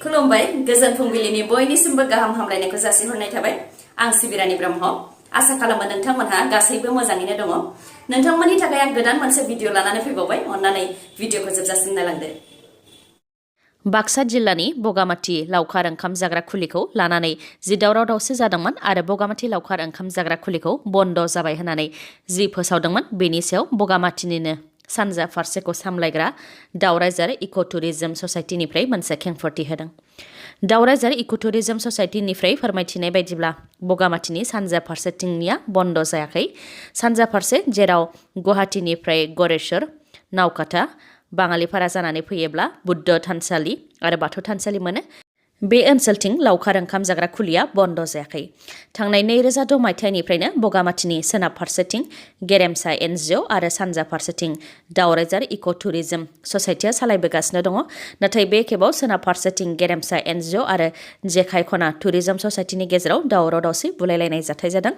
खुलुमबाय गोजोन फुंबिलिनि बयनिसिमबो गाहाम हामलायनायखौ जासिहरनाय थाबाय आं सिबिरानि ब्रह्म आसा खालामो नोंथांमोनहा गासैबो मोजाङैनो दङ नोंथांमोननि थाखाय आं गोदान मोनसे भिडिअ लानानै फैबावबाय अन्नानै भिडिअखौ जोबजासिम नायलांदो बाक्सा जिल्लानि बगामाथि लावखार ओंखाम जाग्रा खुलिखौ लानानै जि दावराव दावसि जादोंमोन आरो बगामाथि लावखार ओंखाम जाग्रा खुलिखौ बन्द जाबाय होननानै जि फोसावदोंमोन बेनि सायाव बगामाथिनिनो सानजा फारसेखौ सामलायग्रा दावरायजार इक' टुरिजम ससाइटिनिफ्राय मोनसे खेंफोरथि होदों दावरायजार इक' टुरिजम ससाइटिनिफ्राय फोरमायथिनाय बायदिब्ला बगामाथिनि सानजा फारसेथिंनिया बन्द जायाखै सानजा फारसे जेराव गुवाहाटीनिफ्राय गरेश्वर नावकाथा बाङालिपारा जानानै फैयोब्ला बुद्ध थानसालि आरो बाथौ थानसालि मोनो बे ओनसोलथिं लावखार ओंखाम जाग्रा खुलिया बन्द जायाखै थांनाय 2006 मायथाइनिफ्रायनो बगामाथिनि सोनाब फारसेथिं गेरेमसा एनजिअ आरो सानजा फारसेथिं दावरायजार इक' टुरिजम ससाइटिया सालायबोगासिनो दङ नाथाय बे खेबाव सोनाब फारसेथिं गेरेमसा एनजिअ आरो जेखाय खना टुरिजम ससाइटिनि गेजेराव दावराव दावसि बुलायलायनाय जाथाय जादों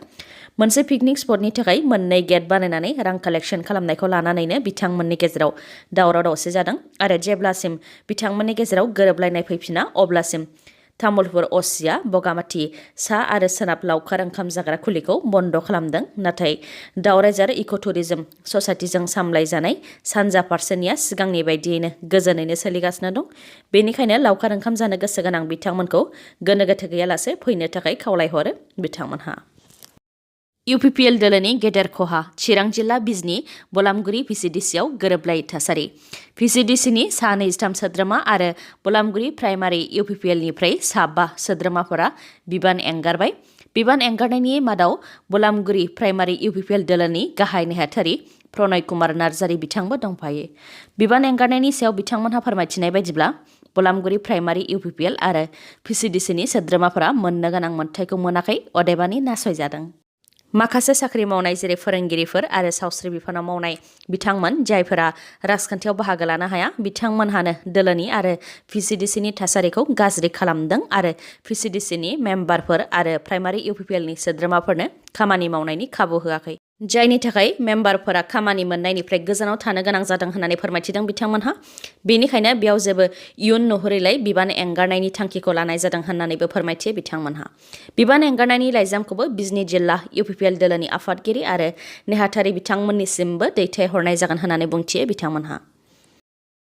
मोनसे पिकनिक स्पटनि थाखाय मोननै गेट बानायनानै रां कालेक्शन खालामनायखौ लानानैनो बिथांमोननि गेजेराव दावराव दावसि जादों आरो जेब्लासिम बिथांमोननि गेजेराव गोरोबलायनाय फैफिना अब्लासिम तामुलपुर असिया बगामाथि सा आरो सोनाब लावखार ओंखाम जाग्रा खुलिखौ बन्द खालामदों नाथाय दावरायजार इक' टुरिजम ससाइटिजों सामलायजानाय सानजा फारसेनिया सिगांनि बायदियैनो गोजोनैनो सोलिगासिनो दं बेनिखायनो लावखार ओंखाम जानो गोसो गोनां बिथांमोनखौ गोनो गोथो गैयालासे फैनो थाखाय खावलायहरो बिथांमोनहा UPPL दोलोनि गेदेर खहा चिरां जिल्ला बिजनी बलामगुरि VCDCआव गोरोबलायै थासारि VCDCनि सा 23 सोद्रोमा आरो बलामगुरि प्राइमारि UPPLनिफ्राय सा 5 सोद्रोमाफोरा बिबान एंगारबाय बिबान एंगारनायनि मादाव बलामगुरि प्राइमारि UPPL दोलोनि गाहाय नेहाथारि प्रनय कुमार नार्जारी बिथांबो दंफायो बिबान एंगारनायनि सायाव बिथांमोनहा फोरमायथिनाय बायदिब्ला बलामगुरि प्राइमारि UPPL आरो VCDCनि सोद्रोमाफोरा मोननो गोनां मोनथायखौ मोनाखै अदेबानि नासयजादों माखासे साख्रि मावनाय जेरै फोरोंगिरिफोर आरो सावस्रि बिफानाव मावनाय बिथांमोन जायफोरा राजखान्थियाव बाहागो लानो हाया बिथांमोनहानो दोलोनि आरो VCDCनि थासारिखौ गाज्रि खालामदों आरो VCDCनि मेम्बारफोर आरो प्राइमारि UPPLनि सोद्रोमाफोरनो खामानि मावनायनि खाबु होआखै जायनि थाखाय मेम्बारफोरा खामानि मोननायनिफ्राय गोजानाव थानो गोनां जादों होननानै फोरमायथिदों बिथांमोनहा बेनिखायनो बेयाव जेबो इयुन नुहुरैलाय बिबान एंगारनायनि थांखिखौ लानाय जादों होननानैबो फोरमायथियो बिथांमोनहा बिबान एंगारनायनि लाइजामखौबो बिजनी जिल्ला UPPL दोलोनि आफादगिरि आरो नेहाथारि बिथांमोननिसिमबो दैथायहरनाय जागोन होननानै बुंथियो बिथांमोनहा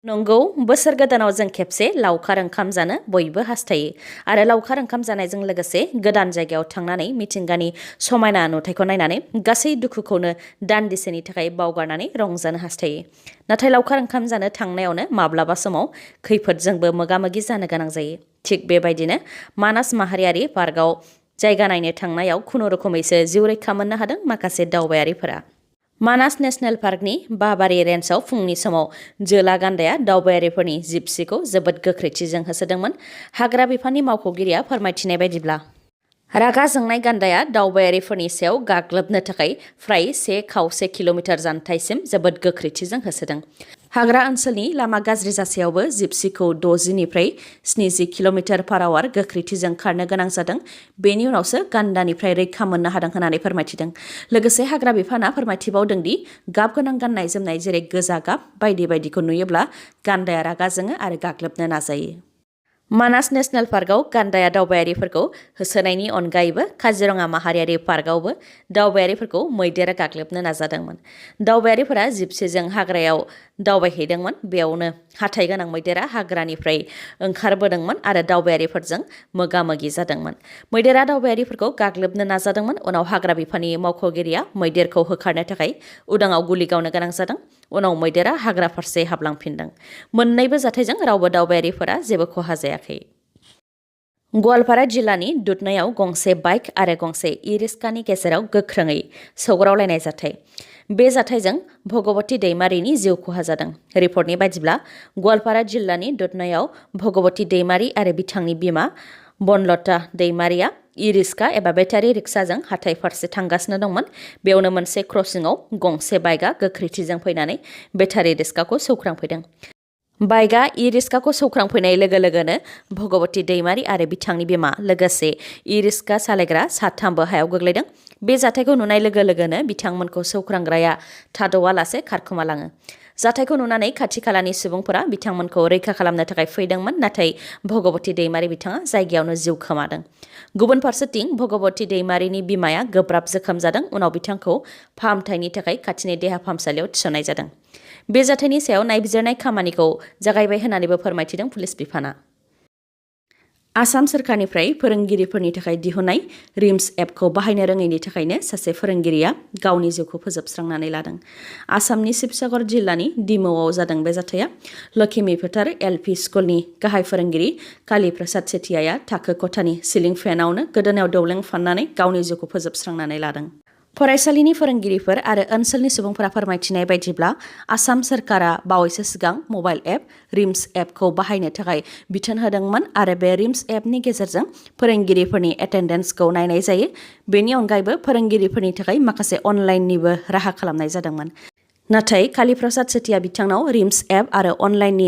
नंगौ बोसोर गोदानाव जों खेबसे लावखार ओंखाम जानो बयबो हास्थायो आरो लावखार ओंखाम जानायजों लोगोसे गोदान जायगायाव थांनानै मिथिंगानि समायना नुथायखौ नायनानै गासै दुखुखौनो दान्दिसेनि थाखाय बावगारनानै रंजानो हास्थायो नाथाय लावखार ओंखाम जानो थांनायावनो माब्लाबा समाव खैफोदजोंबो मोगा-मोगि जानो गोनां जायो थिग बेबायदिनो मानास माहारियारि पार्कआव जायगा नायनो थांनायाव खुनुरुखुमैसो जिउ रैखा मोननो हादों माखासे दावबायारिफोरा मानास नेशनेल पार्कनि बाबारि रेन्जआव फुंनि समाव जोला गान्दाया दावबायारिफोरनि जिपसिखौ जोबोद गोख्रैथिजों होसोदोंमोन हाग्रा बिफाननि मावख'गिरिया फोरमायथिनाय बायदिब्ला रागा जोंनाय गान्दाया दावबायारिफोरनि सायाव गाग्लोबनो थाखाय फ्राय 1.5 किल'मिटार जानथायसिम जोबोद गोख्रैथिजों होसोदों हाग्रा ओनसोलनि लामा गाज्रि जासेयावबो जिपसिखौ 60 निफ्राय 70 किल'मिटार/आवार गोख्रैथिजों खारनो गोनां जादों बेनि उनावसो गान्दानिफ्राय रैखा मोननो हादों होननानै फोरमायथिदों लोगोसे हाग्रा बिफाना फोरमायथिबावदों दि गाब गोनां गाननाय जोमनाय जेरै गोजा गाब बायदि बायदिखौ नुयोब्ला गान्दाया रागा जोङो आरो गाग्लोबनो नाजायो मानास नेशनेल पार्कआव गान्दाया दावबायारिफोरखौ होसोनायनि अनगायैबो काजिरङा माहारियारि पार्कआवबो दावबायारिफोरखौ मैदेरा गाग्लोबनो नाजादोंमोन दावबायारिफोरा जिपसिजों हाग्रायाव दावबायहैदोंमोन बेयावनो हाथाय गोनां मैदेरा हाग्रानिफ्राय ओंखारबोदोंमोन आरो दावबायारिफोरजों मोगा-मोगि जादोंमोन मैदेरा दावबायारिफोरखौ गाग्लोबनो नाजादोंमोन उनाव हाग्रा बिफाननि मावख'गिरिया मैदेरखौ होखारनो थाखाय उदाङाव गुलि गावनो गोनां जादों उनाव मैदेरा हाग्रा फारसे हाबलांफिनदों मोन्नैबो जाथायजों रावबो दावबायारिफोरा जेबो खहा जायाखै गवालपारा जिल्लानि दुधनैआव गंसे बाइक आरो गंसे ई-रिक्सानि गेजेराव गोख्रोङै सौग्रावलायनाय जाथाय बे जाथायजों भगवती दैमारिनि जिउ खहा जादों रिपर्टनि बायदिब्ला गवालपारा जिल्लानि दुधनैआव भगवती दैमारि आरो बिथांनि बिमा बनलता दैमारिया ई-रिक्सा एबा बेटारि रिक्साजों हाथाय फारसे थांगासिनो दंमोन बेयावनो मोनसे क्रसिंआव गंसे बाइकआ गोख्रैथिजों फैनानै बेटारि रिक्साखौ सौख्रांफैदों बाइकआ ई-रिक्साखौ सौख्रांफैनाय लोगो लोगोनो भगवती दैमारि आरो बिथांनि बिमा लोगोसे ई-रिक्सा सालायग्रा साथामबो हायाव गोग्लैदों बे जाथायखौ नुनाय लोगो लोगोनो बिथांमोनखौ सौख्रांग्राया थाद'आलासे खारखोमालाङो जाथायखौ नुनानै खाथि खालानि सुबुंफोरा बिथांमोनखौ रैखा खालामनो थाखाय फैदोंमोन, नाथाय भगवती दैमारी बिथाङा जायगायावनो जिउ खोमादों। गुबुन फारसेथिं भगवती दैमारीनि बिमाया गोब्राब जोखोम जादों। उनाव बिथांखौ फाहामथायनि थाखाय खाथिनि देहा फाहामसालियाव थिसननाय जादों। बे जाथायनि सायाव नायबिजिरनाय खामानिखौ जागायबाय होननानैबो फोरमायथिदों पुलिस बिफाना। आसाम सोरखारनिफ्राय फोरोंगिरिफोरनि थाखाय दिहुननाय रिम्स एपखौ बाहायनो रोङैनि थाखायनो सासे फोरोंगिरिया गावनि जिउखौ फोजोबस्रांनानै लादों। आसामनि शिबसागर जिल्लानि डिमौआव जादों बे जाथाया। लखिमी फोथार एलपि स्कुलनि गाहाय फोरोंगिरि काली प्रसाद सेथियाया थाखो खथानि सिलिं फेनावनो गोदोनायाव दौलें फाननानै गावनि जिउखौ फोजोबस्रांनानै लादों। फरायसालिनि फोरोंगिरिफोर आरो ओनसोलनि सुबुंफोरा फोरमायथिनाय बायदिब्ला आसाम सोरखारा बावैसो सिगां मबाइल एप रिम्स एपखौ बाहायनो थाखाय बिथोन होदोंमोन आरो बे रिम्स एपनि गेजेरजों फोरोंगिरिफोरनि एटेन्डेन्सखौ नायनाय जायो। बेनि अनगायैबो फोरोंगिरिफोरनि थाखाय माखासे अनलाइननिबो राहा खालामनाय जादोंमोन। नाथाय काली प्रसाद सेथिया बिथांनाव रिम्स एप आरो अनलाइननि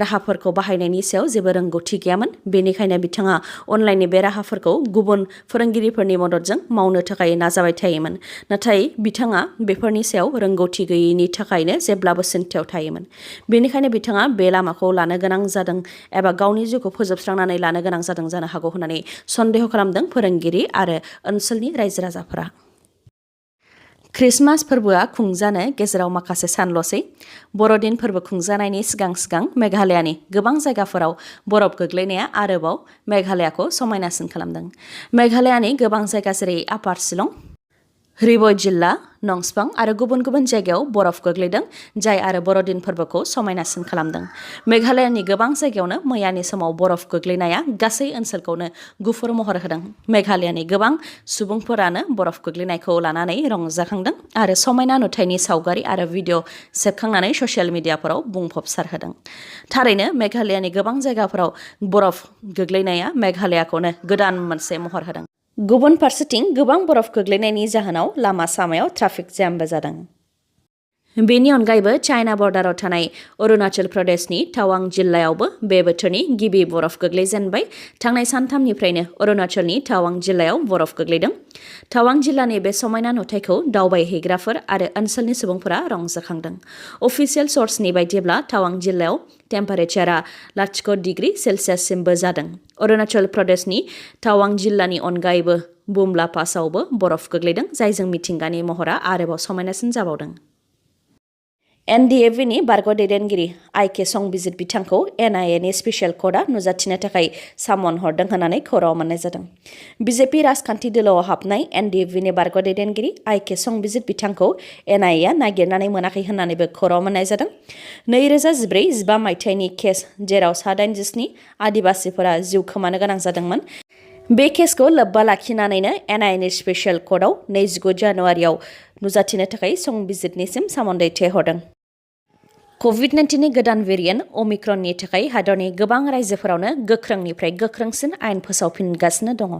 राहाफोरखौ बाहायनायनि सायाव जेबो रोंगौथि गैयामोन। बेनिखायनो बिथाङा अनलाइननि बे राहाफोरखौ गुबुन फोरोंगिरिफोरनि मददजों मावनो थाखाय नाजाबाय थायोमोन। नाथाय बिथाङा बेफोरनि सायाव रोंगौथि गैयैनि थाखायनो जेब्लाबो चिन्तायाव थायोमोन। बेनिखायनो बिथाङा बे लामाखौ लानो गोनां जादों एबा गावनि जिउखौ फोजोबस्रांनानै लानो गोनां जादों जानो हागौ होननानै सन्देह खालामदों फोरोंगिरि आरो ओनसोलनि रायजो राजाफोरा। ख्रिस्टमास फोरबोआ खुंजानो गेजेराव माखासे सानल'सै। बर'दिन फोरबो खुंजानायनि सिगां सिगां मेघालयानि गोबां जायगाफोराव बरफ गोग्लैनाया आरोबाव मेघालयाखौ समायनासिन खालामदों। मेघालयानि गोबां जायगा जेरै आपार शिलं, रिबय जिल्ला, नंस्पां आरो गुबुन गुबुन जायगायाव बरफ गोग्लैदों, जाय आरो बर'दिन फोरबोखौ समायनासिन खालामदों। मेघालयानि गोबां जायगायावनो मैयानि समाव बरफ गोग्लैनाया गासै ओनसोलखौनो गुफुर महर होदों। मेघालयानि गोबां सुबुंफोरानो बरफ गोग्लैनायखौ लानानै रंजाखांदों आरो समायना नुथायनि सावगारि आरो भिडिअ सेबखांनानै ससियेल मिडियाफोराव बुंफबसारहोदों। थारैनो मेघालयानि गोबां जायगाफोराव बरफ गोग्लैनाया मेघालयाखौनो गोदान मोनसे महर होदों। गुबुन फारसेथिं गोबां बरफ गोग्लैनायनि जाहोनाव लामा सामायाव ट्राफिक जामबो जादों। बेनि अनगायैबो चाइना बर्डाराव थानाय अरुणाचल प्रदेशनि टावां जिल्लायावबो बे बोथोरनि गिबि बरफ गोग्लैजेनबाय। थांनाय सानथामनिफ्रायनो अरुणाचलनि टावां जिल्लायाव बरफ गोग्लैदों। टावां जिल्लानि बे समायना नुथायखौ दावबायहैग्राफोर आरो ओनसोलनि सुबुंफोरा रंजाखांदों। अफिसियेल सर्सनि बायदिब्ला टावां जिल्लायाव टेम्पारेचारआ 0 डिग्री सेलसियाससिमबो जादों। अरुणाचल प्रदेशनि टावां जिल्लानि अनगायैबो बुमला पासआवबो बरफ गोग्लैदों, जायजों मिथिंगानि महरा आरोबाव समायनासिन जाबावदों। NDFBनि बारग' दैदेनगिरि आइके संबिजित बिथांखौ NIA नि स्पेसियेल कर्टआ नुजाथिनो थाखाय सामन हरदों होननानै खौराङाव मोननाय जादों। बिजेपि राजखान्थि दोलोआव हाबनाय NDFBनि बारग' दैदेनगिरि आइके संबिजित बिथांखौ NIA आ नागिरनानै मोनाखै होननानैबो खौराङाव मोननाय जादों। 2014-15 मायथाइनि केस जेराव 87 आदिबासिफोरा जिउ खोमानो गोनां जादोंमोन। बे केसखौ लोब्बा लाखिनानैनो NIA नि स्पेसियेल कर्टआव 29 जानुवारियाव नुजाथिनो थाखाय संबिजितनिसिम सामन दैथायहरदों। कभिड-19 नि गोदान भेरिएन्ट अमिक्रननि थाखाय हादरनि गोबां रायजोफोरावनो गोख्रोंनिफ्राय गोख्रोंसिन आयेन फोसावफिनगासिनो दङ।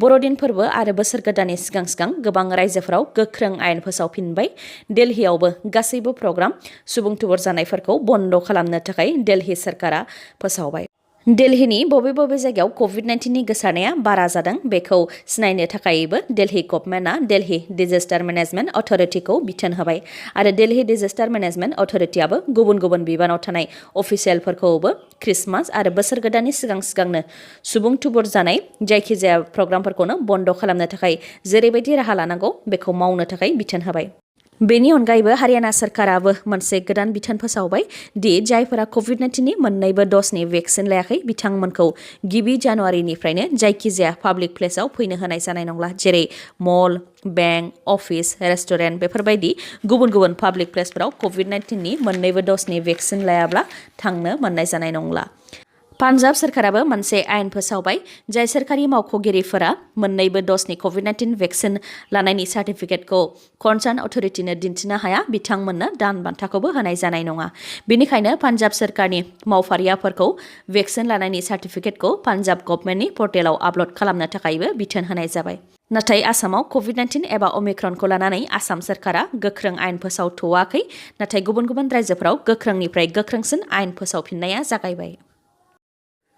बर'दिन फोरबो आरो बोसोर गोदाननि सिगां सिगां गोबां रायजोफोराव गोख्रों आयेन फोसावफिनबाय। दिल्लीयावबो गासैबो प्रग्राम सुबुं थुबुर जानायफोरखौ बन्द खालामनो थाखाय दिल्ली सोरखारा फोसावबाय। दिल्लीनि बबे बबे जायगायाव कभिड-19 नि गोसारनाया बारा जादों बेखौ सिनायनो थाखायबो दिल्ली गभर्नमेन्टआ दिल्ली डिजास्टार मेनेजमेन्ट अथरिटिखौ बिथोन होबाय आरो दिल्ली डिजास्टार मेनेजमेन्ट अथरिटियाबो गुबुन गुबुन बिबानाव थानाय अफिसियेलफोरखौबो ख्रिस्टमास आरो बोसोर गोदाननि सिगां सिगांनो सुबुं थुबुर जानाय जायखिजाया प्रग्रामफोरखौनो बन्द खालामनो थाखाय जेरैबायदि राहा लानांगौ बेखौ मावनो थाखाय बिथोन होबाय। बेनि अनगायैबो हारियाना सोरखाराबो मोनसे गोदान बिथोन फोसावबाय दि जायफोरा कभिड-19 नि मोन्नैबो द'जनि भेक्सिन लायाखै बिथांमोनखौ गिबि जानुवारिनिफ्रायनो जायखिजाया पाब्लिक प्लेसाव फैनो होनाय जानाय नंला, जेरै मल, बेंक, अफिस, रेस्टुरेन्ट बेफोरबायदि गुबुन गुबुन पाब्लिक प्लेसफोराव कभिड-19 नि मोन्नैबो द'जनि भेक्सिन लायाब्ला थांनो मोननाय जानाय नंला। पान्जाब सोरखाराबो मोनसे आयेन फोसावबाय जाय सोरखारि मावख'गिरिफोरा मोन्नैबो द'जनि कभिड-19 भेक्सिन लानायनि सार्टिफिकेटखौ कनसार्न अथरिटिनो दिन्थिनो हाया बिथांमोननो दान बान्थाखौबो होनाय जानाय नङा। बेनिखायनो पान्जाब सोरखारनि मावफारियाफोरखौ भेक्सिन लानायनि सार्टिफिकेटखौ पान्जाब गभर्नमेन्टनि पर्टेलाव आपल'ड खालामनो थाखायबो बिथोन होनाय जाबाय। नाथाय आसामाव कभिड-19 एबा अमिक्रनखौ लानानै आसाम सोरखारा गोख्रों आयेन फोसावथ'वाखै, नाथाय गुबुन गुबुन रायजोफोराव गोख्रोंनिफ्राय गोख्रोंसिन आयेन फोसावफिननाया जागायबाय।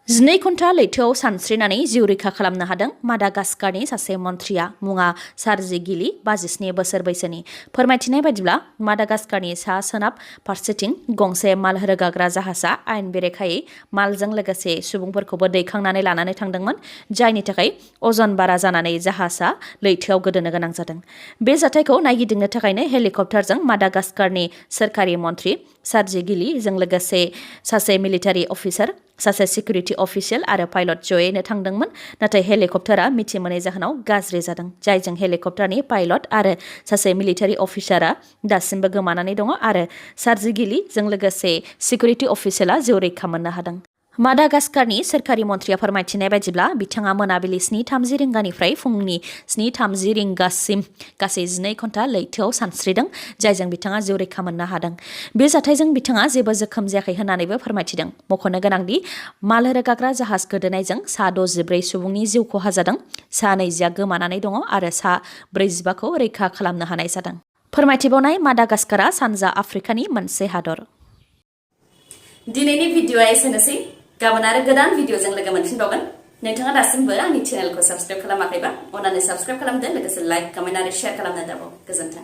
12 घन्टा लैथोआव सानस्रिनानै जिउ रैखा खालामनो हादों मादागास्कारनि सासे मन्थ्रिया मुङा सार्जी गिली 57 बोसोर बैसोनि। फोरमायथिनाय बायदिब्ला मादागास्कारनि सा सोनाब फारसेथिं गंसे माल रोगाग्रा जाहाजा आयेन बेरेखायै मालजों लोगोसे सुबुंफोरखौबो दैखांनानै लानानै थांदोंमोन, जायनि थाखाय अजन बारा जानानै जाहाजा लैथोआव गोदोनो गोनां जादों। बे जाथायखौ नायगिदिंनो थाखायनो हेलिकप्टारजों मादागास्कारनि सोरखारि मन्थ्रि सार्जी गिलीजों लोगोसे सासे मिलिटारि अफिसार, सासे सिकिउरिटि अफिसियेल आरो पाइलट जयैनो थांदोंमोन। नाथाय हेलिकप्टारा मिथि मोनै जाहोनाव गाज्रि जादों, जायजों हेलिकप्टारनि पाइलट आरो सासे मिलिटारि अफिसारा दासिमबो गोमानानै दङ आरो सार्जी गिलीजों लोगोसे सिकिउरिटि अफिसियेला जिउ रैखा मोननो हादों। मादागास्कारनि सोरखारि मन्थ्रिया फोरमायथिनाय बायदिब्ला बिथाङा मोनाबिलि 7:30 रिंगानिफ्राय फुंनि 7:30 रिंगासिम गासै 12 घन्टा लैथोआव सानस्रिदों, जायजों बिथाङा जिउ रैखा मोननो हादों। बे जाथायजों बिथाङा जेबो जोखोम जायाखै होननानैबो फोरमायथिदों। मख'नो गोनांदि माल रोगाग्रा जाहाज गोदोनायजों सा 64 सुबुंनि जिउ खहा जादों, सा 20 गोमानानै दङ आरो सा 45खौ रैखा खालामनो हानाय जादों। फोरमायथिबावनाय मादागास्कारआ सानजा आफ्रिकानि मोनसे हादर। दिनैनि भिडिअआ एसेनोसै। गाबोन आरो गोदान भिडिअजों लोगो मोनफिनबावगोन। नोंथाङा दासिमबो आंनि चेनेलखौ साबस्क्राइब खालामाखैबा अन्नानै साबस्क्राइब खालामदो, लोगोसे लाइक, कमेन्ट आरो शेयार खालामनो दाबाव। गोजोन्थों।